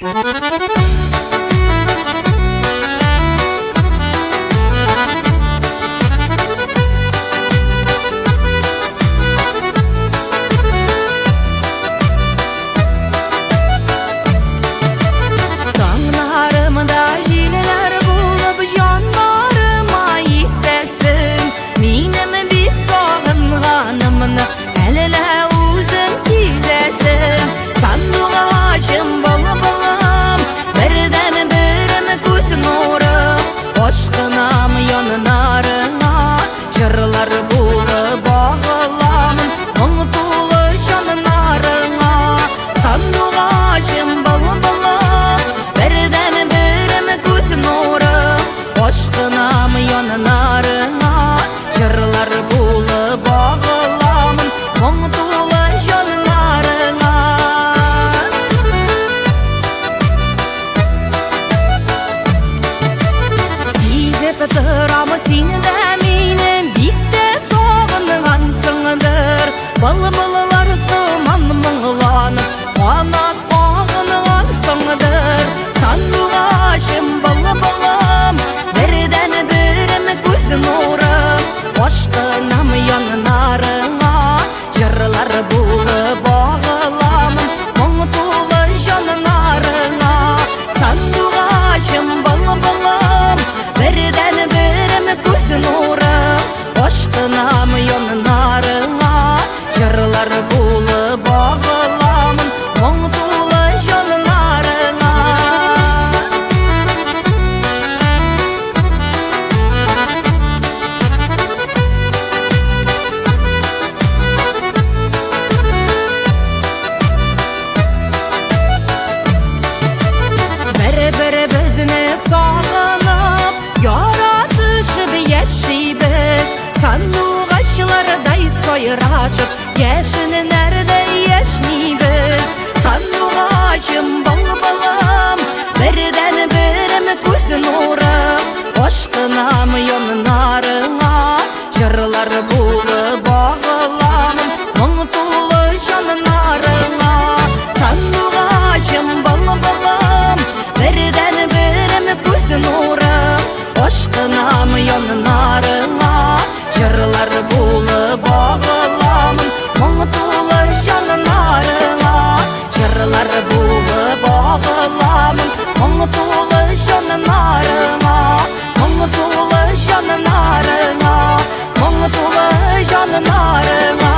Таңнарымда җилләр булып җаннарыма исәсең, минем бик сагынганымны әллә үзең сизәсең. Сандугачым, былбылым, бердәнберем күз нурым, ашкынам яннарыңа, җырлар булып агыламын, моң тулы җаннарыңа. Сандугачым, былбылым, бердәнберем күз нурым, ашкынам яннарыңа, җырлар булып агыламын, моң тулы җаннарыңа. Сизеп торам, син дә мине бик тә сагынгансыңдыр. Былбыллар сыман моңланып, канат кагынгансыңдыр. Сандугачым, былбылым, бердәнберем күз нурым, ашкынам яннарыңа, җырлар булып агыламын, моң тулы җаннарыңа. Сандугачым, былбылым, бердәнберем күз нурым, ашкынам яннарыңа, җырлар булып агыламын, моң тулы җаннарыңа. Бер-беребезне сагынып, яратышып яшибез. Сандугачлардай сайрашып, яшеннәрдәй яшьнибез. Сандугачым, былбылым, бердәнберем күз нурым, ашкынам яннарыңа, җырлар булып агыламын, моң тулы җаннарыңа. Сандугачым, былбылым, бердәнберем күз нурым, ашкынам яннарыңа, җырлар булып агыламын, моң тулы җаннарыңа. Җырлар булып агыламын, моң тулы җаннарыңа, моң тулы җаннарыңа, моң тулы җаннарыңа.